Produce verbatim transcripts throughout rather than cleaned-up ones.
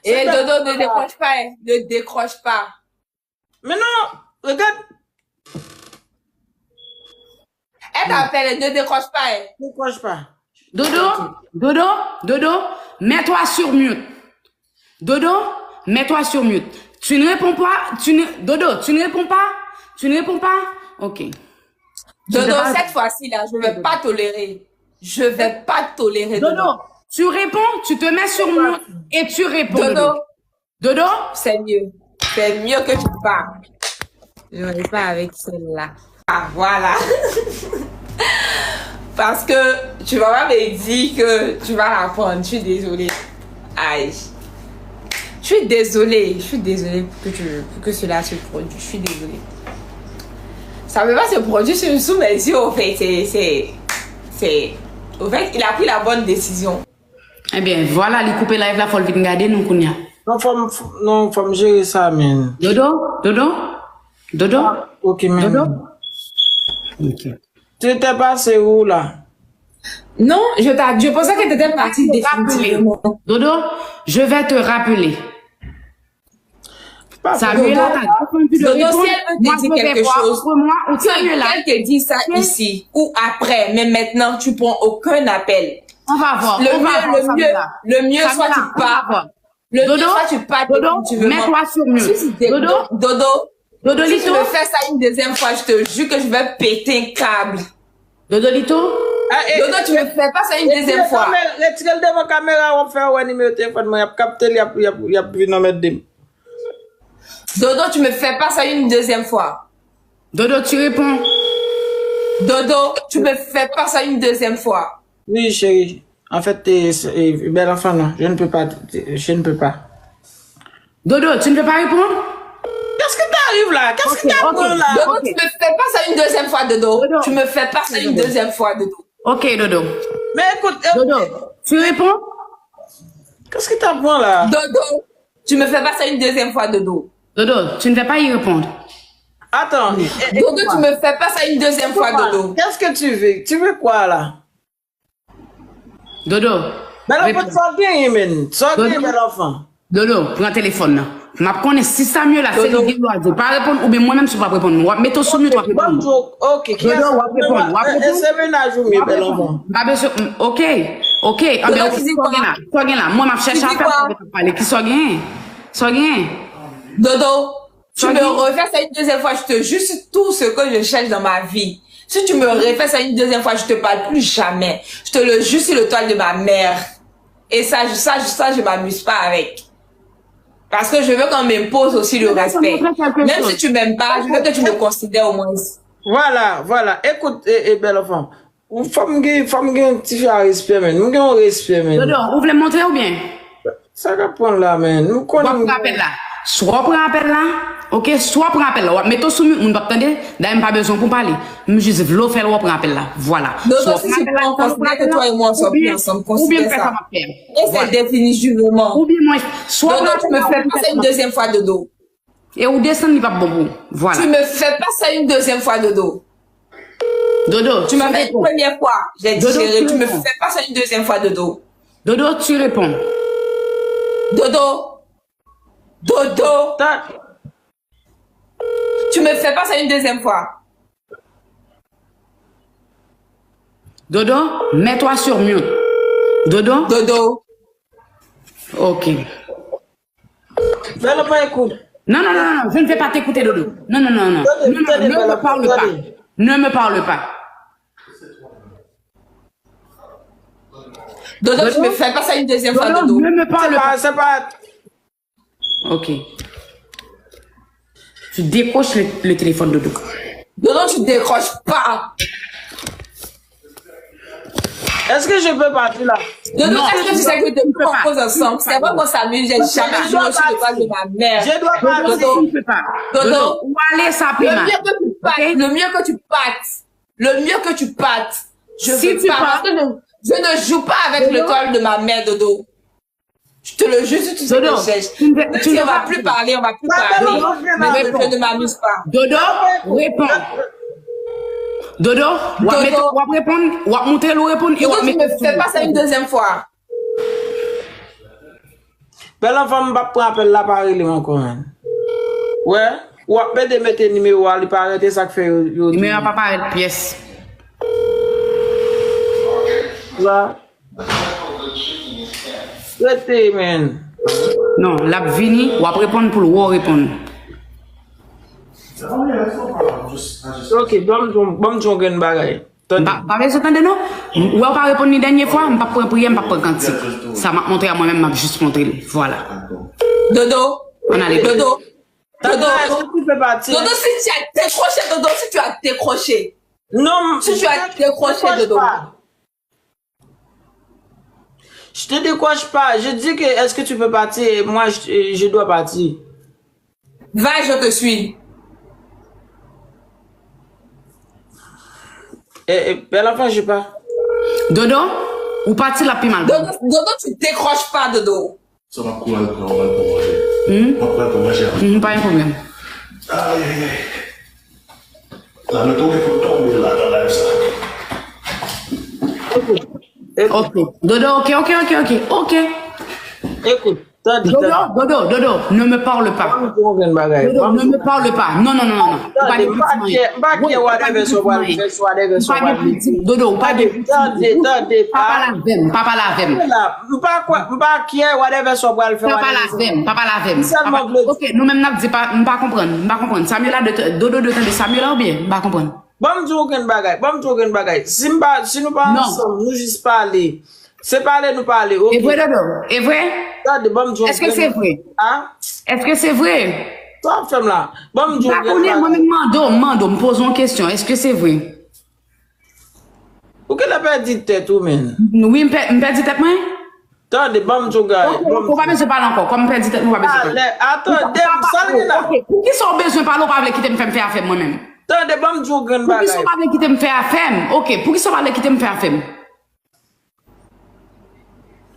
Eh, Dodo, ne décroche pas, hein. Ne décroche pas. Men non, regarde. Elle t'appelle, ne décroche pas, hein. Décroche pas. Dodo, Dodo, Dodo, mets-toi sur mute. Dodo, mets-toi sur mute. Tu ne réponds pas, tu ne, Dodo, tu ne réponds pas, tu ne réponds pas. Ok. Dodo, cette fois-ci là, je ne vais pas tolérer. Je ne vais pas tolérer. Dodo, tu réponds, tu te mets sur mute et tu réponds. Dodo. Dodo. C'est mieux. C'est mieux que tu parles. Je ne vais pas avec celle-là. Ah, voilà. Parce que tu vas pas me dire que tu vas la prendre. Je suis désolée. Aïe. Je suis désolée. Je suis désolée pour que, tu, pour que cela se produise. Je suis désolée. Ça ne peut pas se produire sous, sous mes yeux, au fait. C'est. C'est. Au fait, il a pris la bonne décision. Ebyen, vwala, li koupe live la, fò l vin gade nou kounya. Non, fò m, non, fò m jere sa, men. Dodo, Dodo, Dodo. Ah, ok, men. Dodo. Ok. Tu t'es passé où là? Non, je, je pensais que tu étais parti définitivement. Dodo, je vais te rappeler. Samuela, Dodo, si elle veut te dire quelque chose, qu'elle te dise ça ici ou après, mais maintenant, tu prends aucun appel. On va voir. Le mieux, le mieux, le mieux, soit tu pars. Le mieux, soit tu pars définitivement. Mets-toi sur mute. Dodo, Dodo, si tu me fais ça une deuxième fois, je te jure que je vais péter un câble. Dodolito. Dodo, tu me fais pas ça une deuxième fois. Retire l devan kamera, w ap fè wè nimewo telefòn mwen, y ap kapte l, y ap, y ap, y ap vin anmède m. Dodo, tu me fais pas ça une deuxième fois. Dodo, tu réponds. Dodo, tu me fais pas ça une deuxième fois. Oui, chérie. En fait, t'es, eh, bel enfant, non. Je ne peux pas. Je ne peux pas. Dodo, tu ne veux pas répondre? Qu'est-ce qui t'arrive là? Qu'est-ce qui t'arrive là? Dodo, tu me fais pas ça une deuxième fois, Dodo. Tu me fais pas ça une deuxième fois, Dodo. Ok, Dodo. Mais écoute, Dodo, tu réponds? Qu'est-ce qui t'apprend là? Dodo, tu me fais pas ça une deuxième fois, Dodo. Dodo, tu ne vas pas y répondre. Attends. Dodo, tu me fais pas ça une deuxième fois, Dodo. Qu'est-ce que tu veux? Tu veux quoi là? Dodo. Bèl anfan, sa w genyen, menn? Sa w genyen, bèl anfan? Dodo, pran telefòn nan. M ap konnen si Samuela se li gen dwa di w pa reponn, oubyen mwen menm si w p ap reponn mwen. W ap mete w sou mute, w ap reponn mwen. Ok, kiyès? Dodo, w ap reponn, w ap reponn. Se mennaj ou m ye, bèl anfan. M pa bezwen, ok, ok. Anben, ok, kisa w gen la? Kisa w gen la? Mwen m ap chèche afè, mwen m ap pale. Kisa w genyen? Kisa w genyen? Dodo, tu me refais ça une deuxième fois, je te jure, c'est tout ce que je cherche dans ma vie. Si tu me refais ça une deuxième fois, je te parle plus jamais. Je te le jure sur le toit de ma mère. Et ça, ça, ça, je m'amuse pas avec. Parce que je veux qu'on m'impose aussi le respect. Même si tu m'aimes pas, je veux que tu me considères au moins. Voilà, voilà. Écoute, eh, eh, bèl anfan. Ou fò m gen, fò m gen yon ti jan respè, menn. M gen yon respè, menn. Dodo, ou vle montre oubyen? Sa k ap pran la, menn. M konnen. W ap pran apèl la. Swa w pran apèl la, ok? Swa w pran apèl la. W ap mete w sou mute, moun p ap tande. Dayè, m pa bezwen w pou pale. M jis vle w fè l, w pran apèl la. Vwala. Swa w pran apèl la, swa w pran apèl la, oubyen, oubyen m fè sa m ap fè. Et c'est définitivement. Oubyen mwen, swa w pran apèl la, oubyen m fè sa m ap fè. Une deuxième fois, Dodo. E ou desann, li p ap bon pou ou. Vwala. Tu me fais pas ça une deuxième fois, Dodo. Dodo, tu me fais une première fois. J'ai digéré. Tu me fais pas ça une deuxième fois, Dodo. Dodo, tu réponds. Dodo. Dodo. Tu me fais pas ça une deuxième fois. Dodo, mets-toi sur mute. Dodo. Dodo. Ok. Bèl anfan, écoute. Non, non, non, non, je ne vais pas t'écouter, Dodo. Non, non, non, non. Non, non, ne me parle pas. Ne me parle pas. Dodo, tu me fais pas ça une deuxième fois, Dodo. Ne me parle pas. C'est pas. Ok. Tu décroches le, le téléphone, Dodo. Dodo, tu décroches pas. Est-ce que je peux partir là? Dodo, est-ce que tu sais que depuis qu'on cause ensemble, c'est vrai qu'on s'amuse, j'ai jamais joué sur le bal de ma mère. Je dois partir. Dodo, Dodo, ou ale sa pi mal. Le mieux que tu partes, le mieux que tu partes, je veux pas, parce que je, je ne joue pas avec l'étoile de ma mère, Dodo. Je te le jure, si tu sais que je cherche. Même si on va plus parler, on va plus parler. Mais je ne m'amuse pas. Dodo, reponn. Dodo, w ap mete, w ap reponn, w ap montre l ou reponn e w ap mete. Dodo, tu me fais pas ça une deuxième fois. Bèl anfan, m p ap pran apèl la, pa rele m ankò, man. Wè, w ap mete, mete nimewo a, li parèt, e sa k fè yo, yo di. Nimewo a pa parèt pyès. La. Rete, man. Non, l ap vini, w ap reponn pou l wè w reponn. Ok, ban m di w, ban m di w yon grenn bagay. Tande. Pa, pa bezwen tande non. Ou wè w pa reponn li dènye fwa, m p ap pran priyè, m p ap pran kantik. Sa m ap montre a mwen menm, m ap jis montre l. Vwala. Dodo. Ann ale. Dodo. Dodo. Dodo, est-ce que tu peux partir? Dodo, si tu as décroché, Dodo, si tu as décroché. Non, si tu as décroché, Dodo. Je te décroche pas. Je dis que est-ce que tu peux partir? Et moi, je, je dois partir. Va, je te suis. Eh, eh, bèl anfan, je pars. Dodo, ou pati l ap pi mal. Dodo, Dodo, tu décroches pas, Dodo. Sa m ap kouri al pran, w al pran manje. Hmm? M ap pran pou manje a. Hmm, pa gen pwoblèm. Ay, ay, ay. La, nou tonbe pou tonbe la nan live sa. Ok. Dodo, ok, ok, ok, ok. Ok. Écoute, tande, Dodo, tande. Dodo, Dodo, ne me parle pas. Ban m di w yon grenn bagay. Dodo, ne me parle pas. Non, non, non, non, non. Ou pa gen pou di m anyen. M pa kè, m pa kè whatever sa w pral fè, whatever sa w pral di. Dodo, ou pa gen pou di m anyen. Tande, tande, tande, pa pale avè m, pa pale avè m. M pa kwè, m pa kè whatever sa w pral fè, whatever sa w pral fè. Pa pale avè m, pa pale avè m. Sèlman vle di. Ok, nou menm n ap di, pa, m pa konprann, m pa konprann. Samuela de, Dodo de tande Samuela oubyen? M pa konprann. Ban m di w yon grenn bagay, ban m di w yon grenn bagay. Si m pa, si nou pa ansanm, nou jis pale. Se pale nou pale, ok. E vre, Dodo? E vre? Tande, ban m di w yon grenn bagay. Èske se vre? A? Èske se vre? Sa w ap fè m la? Ban m di w yon grenn bagay. M pa konnen, mwen menm mande w, m mande w, m poze w yon kesyon. Èske se vre? Ou genlè pèdi tèt ou, menn. Wi, m pè-, m pèdi tèt mwen? Tande, ban m di w, guy. Ok, ou pa bezwen pale ankò. Kòm m pèdi tèt mwen, ou pa bezwen pale. Atande m, sa l gen la? Ok, poukisa w bezwen pale, ou pa vle kite m fè m fè afè m mwen menm? Tande, ban m di w yon grenn bagay. Poukisa w pa vle kite m fè afè m? Ok, poukisa w pa vle kite m fè afè m?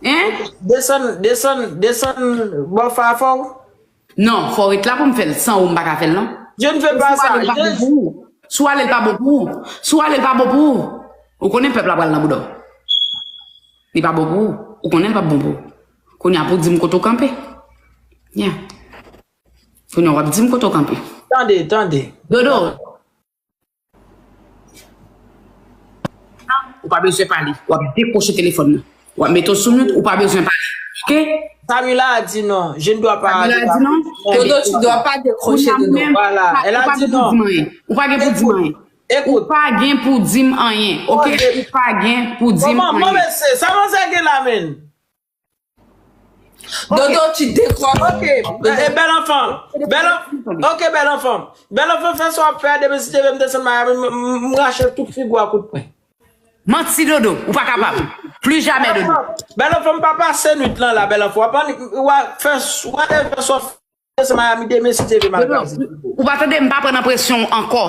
Hein? Desann, desann, desann bò fa fò w. Non, fò w ret la pou m fè l. San ou, m pa ka fè l, non. Je ne fais pas ça. Si w ale, l pa bon pou ou. Si w ale, l pa bon pou ou. Si w ale, l pa bon pou ou. Ou konnen pèp la pral nan bouda w. Li pa bon pou ou. Ou konnen l p ap bon pou ou. Kounye a pou w di m kote w kanpe. Yeah. Kounye a w ap di m kote w kanpe. Tande, tande. Dodo. Ou pa bezwen pale. W ap dekwoche telefòn nan. W ap mete w sou mute, ou pa bezwen pale. Ok? Samila a di non. Je ne dois pas. Samila a di non? Dodo, tu dois pas décrocher, Dodo. Voilà, elle a dit non. Ou pa gen pou di m anyen. Ou pa gen pou di m anyen. Écoute. Ou pa gen pou di m anyen, ok? Ou pa gen pou di m anyen. Bon, bon, mesye, sa manzè gen la, menn? Dodo, tu décroches. Ok, eh, bèl anfan. Bèl anf-, ok, bèl anfan. Bèl anfan, fè sa w ap fè a, demen si Dye vle m desann Miami, m, m, m rache tout figi w a kout pwen. Manti, Dodo, ou pa kapab. Plus jamais, Dodo. Bèl anfan, m pa pase nwit lan la, bèl anfan. W ap annik, w a fè, w a fè sa w ap fè desann Miami demen si Dye vle m al kraze. Dodo, ou pa tande, m pa pran nan presyon w ankò.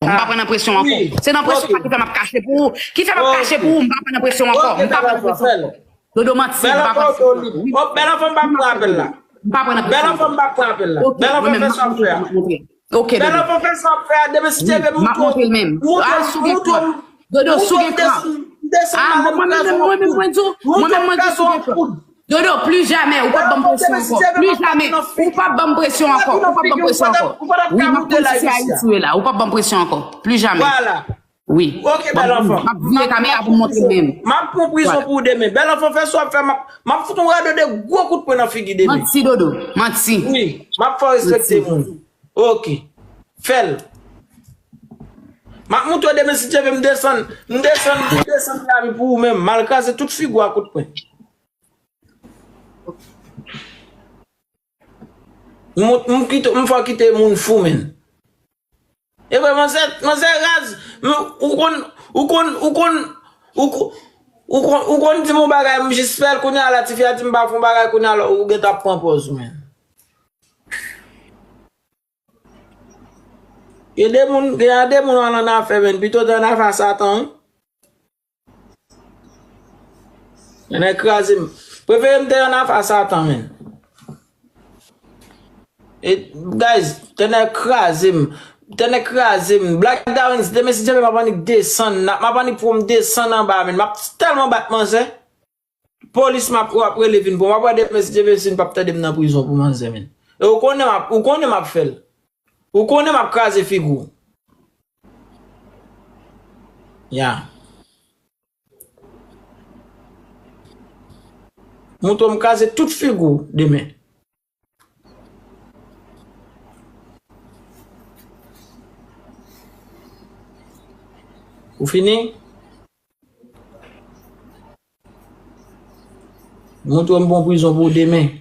M pa pran nan presyon ankò. Se nan presyon sa ki fè m ap kache pou ou. Ki fè m ap kache pou ou, m pa pran nan presyon ankò. M pa pran nan presyon ankò. Dodo manti, m pa pran nan presyon ankò. Bèl anfan, m pa pran apèl la. M pa pran nan presyon ankò. Bèl anfan, m pa pran apèl la. Bèl anfan, fè sa w ap fè a. Ok, Dodo. Bèl anfan, fè sa w ap fè a. Demen si Dye vle, m ap montre l menm. Ah, sou gen kwa. Dodo, sou gen kwa. Ah, mwen menm, mwen menm, mwen di w, mwen menm, mwen di w sou gen kwa. Dodo, plus jamais, ou p ap ban m presyon ankò. Plus jamais, ou p ap ban m presyon ankò. Ou p ap ban m presyon ankò. Wi, m ap konn si se Ayiti ou ye la. Ou p ap ban m presyon ankò. Plus jamais. Wi. Ok, bèl anfan. M ap vire kamera pou m montre l menm. M ap pran prizon pou ou demen. Bèl anfan, fè sa w ap fè. M ap, m ap fout yon rado de gwo kout pwen nan figi demen. Manti, Dodo. Manti. Wi, m ap fè w respekte moun. Ok. Fè l. M ap montre w demen si Dye vle m desann. M desann, m desann Miami pou ou menm. M al kraze tout figi w a kout pwen. M, m kite, m fè w kite moun fou, menn. E vre, manzè, manzè raz, men ou konn, ou konn, ou konn, ou ko-, ou konn, ou konn di m yon bagay, m jis fè l, kounye a la, tifi a di m pa fè yon bagay, kounye a la, ou gentan ap pran pòz ou, menn. Gen de moun, gen de moun w al annafè, menn, pito w te annafè a Satan, wi. Tènè kraze m. Prefere m te annafè a Satan, menn. E, guys, tènè kraze m. Tènè kraze m. Black Darwin, demen si Dye vle, m ap annik desann. M ap annik pou m desann anba, menn. M ap tèlman bat manzè. Polis m ap, w ap rele vin pran m. W ap wè demen si Dye vle si n p ap tande m nan prizon pou manzè, men. E ou konnen m ap, ou konnen m ap fè l. Ou konnen m ap kraze figi w. Ya. Mouton m kraze tout figi w demen. Ou fini? Mouton m pran prizon pou w demen.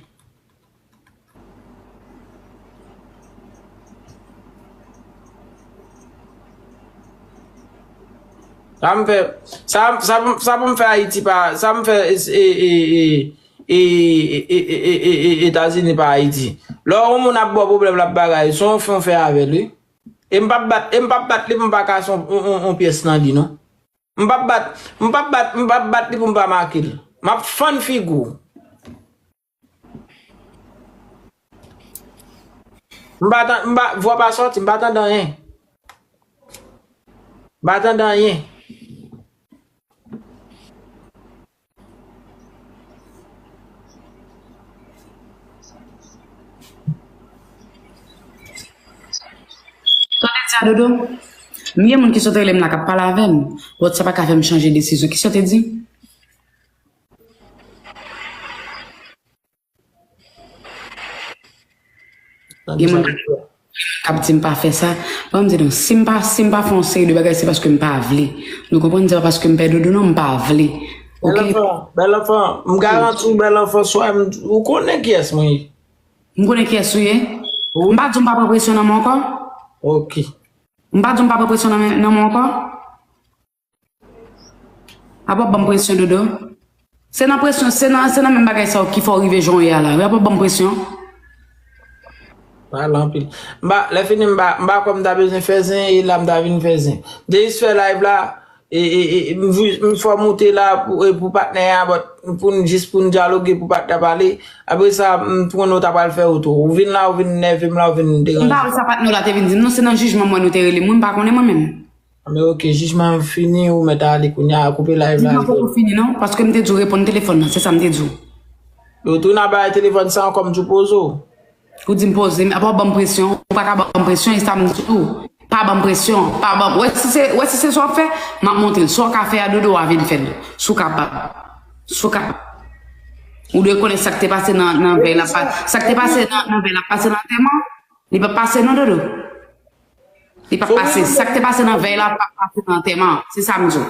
Sa m fè, sa, sa, sa pou m fè Ayiti pa, sa m fè e, e, e, e, e, e, e, e, e, e, Etazini pa Ayiti. Lè yon moun ap ba w pwoblèm, l ap bagay, se yon fè w fè avè l, wi. E m p ap bat, e m p ap bat li pou m pa kase yon, yon, yon, yon pyès nan li, non. M p ap bat, m p ap bat, m p ap bat li pou m pa make l. M ap fann figi w. M pa tan-, m pa, vwa pa sòti, m pa tande anyen. M pa tande anyen. Tande sa, Dodo. M gen moun ki sot rele m la k ap pale avè m. But sa pa ka fè m chanje desizyon. Kisa w te di? Gen moun k ap di m pa fè sa. Ban m di nou, si m pa, si m pa fè yon seri de bagay, se paske m pa vle. Nou konprann, se pa paske m pè Dodo, non, m pa vle. Bèl anfan, bèl anfan, m garanti w, bèl anfan, swa m, ou konnen kiyès mwen ye. M konnen kiyès ou ye. M pa di w m pa pran presyon nan men ankò. Ok. M pa di w m pa pran presyon nan men, nan men ankò. Apa w ap ban m presyon, Dodo? Se nan presyon, se nan, se nan menm bagay sa yo ki fè w rive jan w ye a la. Apa w ap ban m presyon? Pale anpil. M pa, lè fini, m pa, m pa kwè m ta bezwen fè zen, e la m ta vin fè zen. M te jis fè live la, e, e, e, m vi-, m fè w moute la pou, e, pou patnè a, but pou n jis pou n dyaloge, pou patnè a pale. Apre sa, m konnen w ta pral fè wout ou. Ou vin la, ou vin nève m la, ou vin deranje m. M pa wè sa patnè w la te vin di m, non, se nan jijman m wè nou te rele m, wi, m pa konnen mwen menm. Men ok, jijman an fini, ou mèt ale kounye a, koupe live la. Jijman poko fini non, paske m te di w reponn telefòn nan, se sa m te di w. Yo tounen ap bay telefòn sa ankò, m di w poze w. Ou di m poze, apa w ban m presyon, ou pa ka ban m presyon, e sa m di w. Pa ban m presyon, pa ban m, wè si se, wè si se sa w ap fè, m ap montre l. Sa w ka fè a, Dodo, w a vin fè l. Si w kapab. Si w kapab. Ou dwe konnen sa k te pase nan, nan vèy la, pa, sa k te pase nan, nan vèy la, pase nan antèman. Li pa pase non, Dodo. Li p ap pase. Sa k te pase nan vèy la p ap pase nan antèman an. Se sa m di w.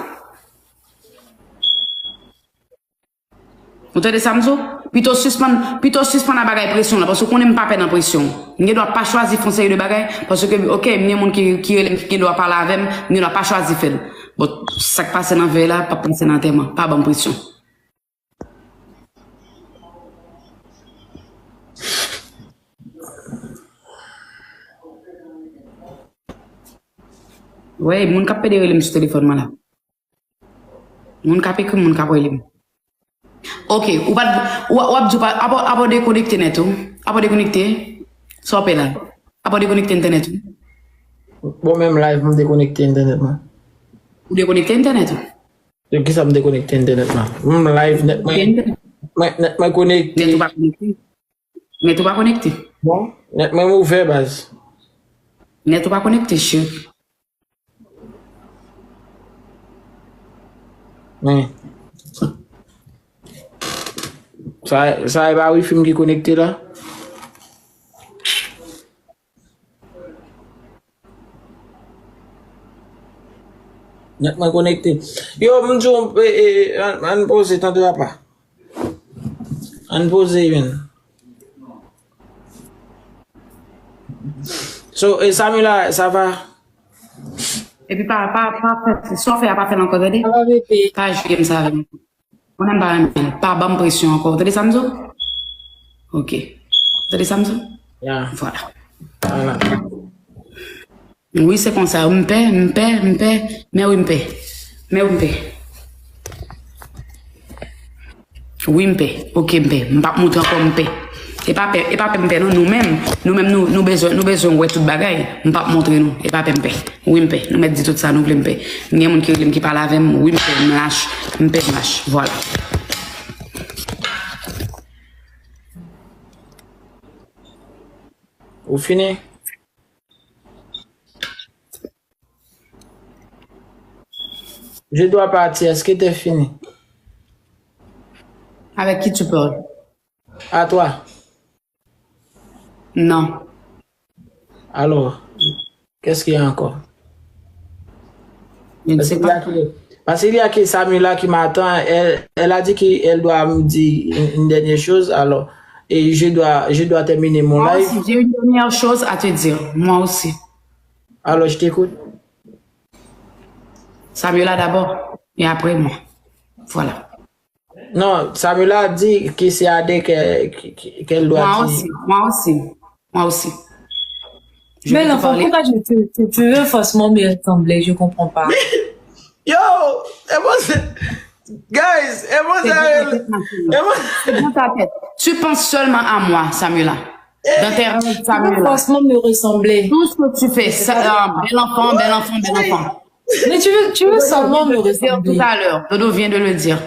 Ou tande sa m di w? Pito sispann, pito sispann a bagay presyon la, paske w konnen m pa pè nan presyon. M gen dwa pa chwazi fè yon seri de bagay, paske, ok, m gen moun ki, ki rele m, ki gen dwa pale avè m, m gen dwa pa chwazi fè l. But, sa k pase nan vèy la p ap pase nan antèman. Pa ban m presyon. Wey, moun k ap pede rele m sou telefòn mwen la. Moun k ap ekri m, moun k ap rele m. Ok, ou pa t, w, w ap di w pa, apa, apa w dekonekte nèt ou? Apa w dekonekte? Sa w ap fè la? Apa w dekonekte entènèt ou? Bon, menm live, m dekonekte entènèt mwen. Ou dekonekte entènèt ou? Yo, kisa m dekonekte entènèt la? M live nèt mwen, nèt mwen konekte. Nèt ou pa konekte? Nèt ou pa konekte? Bon, nèt mwen ouvè, baz. Nèt ou pa konekte, cheri. Men. Sa, sa e pa wifi m ki konekte la? Nèt mwen konekte. Yo, m di w, e, e, ann, ann poze, tande apa. Ann poze, men. So, e, Samila, sa va? Epi pa, pa, pa fè, sa w fè a pa fè l ankò, tande? Pa jwe m sa avè m. Mwen menm pa renmen l. Pa ban m presyon ankò. Ou tande sa m di w? Ok. Ou tande sa m di w? Ya. Vwala. Vwala. Wi, se konsa. M pè, m pè, m pè. Men wi, m pè. Men wi, m pè. Wi, m pè. Ok, m pè. M p ap montre ankò, m pè. E pa pè, e pa pè m pè non. Nou menm, nou menm, nou, nou bezwen, nou bezwen wè tout bagay. M p ap montre nou. E pa pè m pè. Wi, m pè. Nou mèt di tout sa nou vle, m pè. M gen moun ki rele m, ki pale avè m. Wi, m pè, m lach. M pè, m lach. Vwala. Ou fini? Je dois partir. Est-ce que t'es fini? Avec qui tu parles? À toi. Non. Alors, qu'est-ce qu'il y a encore? Je ne Parce sais qu'il y a pas. que, parce qu'il y a que Samula qui m'attend. Elle, elle a dit qu'elle doit me dire une, une dernière chose. Alors, et je dois, je dois terminer mon Moi live. Aussi, j'ai une dernière chose à te dire. Moi aussi. Alors, je t'écoute. Samula d'abord et après moi. Voilà. Non, Samula dit que c'est à deux que, que- que- qu'elle doit Moi dire. Aussi, moi aussi, moi aussi. Je Mais vais te l'enfant, parler. Pourquoi tu, tu, tu, tu veux forcément me ressembler? Je comprends pas. Yo, e mwen se, guys, e mwen C'est se, dans ta tête, ma chérie. e mwen, C'est dans ta tête. Tu penses seulement à moi, Samula. Dans tes rêves, Tu veux Samula. Forcément me ressembler. Tout ce que tu fais, ça, euh, bel enfant, bel enfant, bel enfant. Mais tu veux, tu veux seulement me Dodo vient de le dire tout ressembler. À l'heure. Dodo vient de le dire.